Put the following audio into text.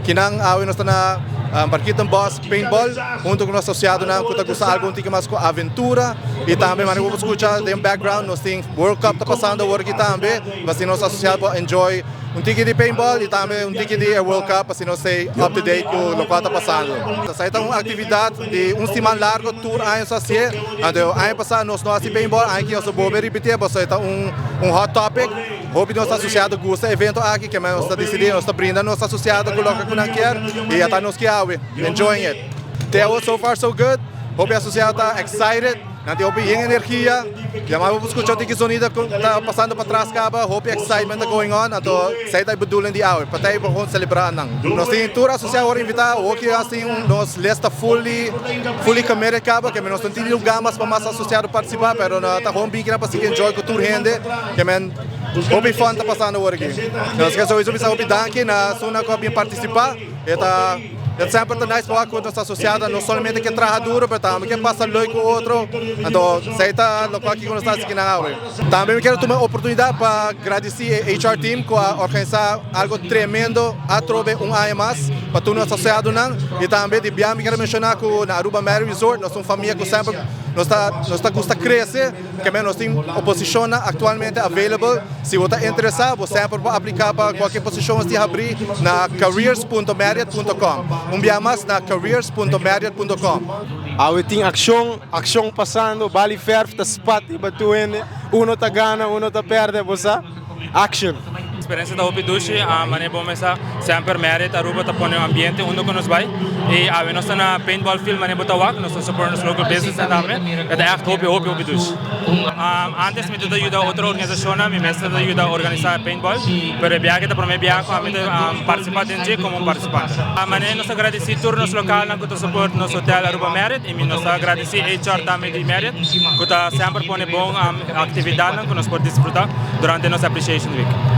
Kinan awe nos ta na Parkietenbos Paintball hunto ku nos asosiadonan ku ta gusta algu un tiki mas ku aventura i tambe manera ku bo por skucha den background nos tin World Cup ta pasando awor aki tambe pa asina nos asosiado por enjoy un tiki di paintball i tambe un tiki di e World Cup pa asina nos stay up to date ku lokual ta pasando. Esaki ta un aktividat di un siman largo tur aña nos ta hasié, anto aña pasá nos no hasi paintball, aña aki nos ta bolbe ripitié pasobra e ta un hot topic. Hopi nos asosiado gusta e evento aki, ke nos ta disidí, nos ta brinda nos asosiado ku loke ku nan kier i ata nos ki awe, enjoying it. Te awo so far so good, hopi asosiado ta excited, nan tin hopi yen energia, ya bo por skucha tiki zonido ku ta pasando patras kaba, hopi excitement ta going on, anto esei ta e bedoeling di awe, pa ta e por gewoon selebrá nan. Nos tin tur asosiado awor invitá, awoki a tin nos lista fully fully committed kaba, ke nos no tin lugar mas pa mas asosiado partisipá, pero no ta gewoon bin kina pa sigui enjoy ku tur hende. Ke men hopi fun ta pasando awor aki. Nos ke souiso bisa hopi danki na esunnan ku a bin partisipá. E ta e semper ta nice pa wak ku nos asosiado no solamente ke traha duro pero tambe ke pasa leuk ku otro. Anto esei ta lokual kiko nos ta hasi kinan awe. Tambe mi kier tuma e oportunidat pa gradisí e HR team ku a organisá algo tremendo atrobe un aña mas pa tur nos asosiadonan. I tambe di bia mi kier menshoná ku na Aruba Marriott Resort nos ta un famia ku semper nos ta nos ta gusta krese. Keme nos tin posishonnan aktualmente available. Si bo ta interesá, bo semper por apliká pa kualke posishon nos tin habrí na careers punto marriott punto com. Un bia mas na careers punto marriott punto com. Awe tin akshon, akshon pasando, bali fèrf ta spat riba tur hende, uno ta gana, uno ta pèrdè, bo sa? Action! Experiencia ta hopi dushi, manera bo mesa semper Marriott Aruba ta pone un ambiente unda cu nos bay y awe nos ta na paintball field manera bo ta wak, nos ta support nos local businessnan tambe, e ta echt hopi hopi hopi dushi. Antes mi ta yuda otro organisacionnan, mi mes ta yuda organisa paintball, pero e biaha aki ta prome biaha cu ami ta participa den dje como un participante. Manera nos ta gradici tur nos localnan cu ta support nos hotel Aruba Marriott y mi nos ta gradici HR tambe di Marriott cu ta semper pone bon. Actividadnan cu nos por disfruta durante nos Appreciation Week.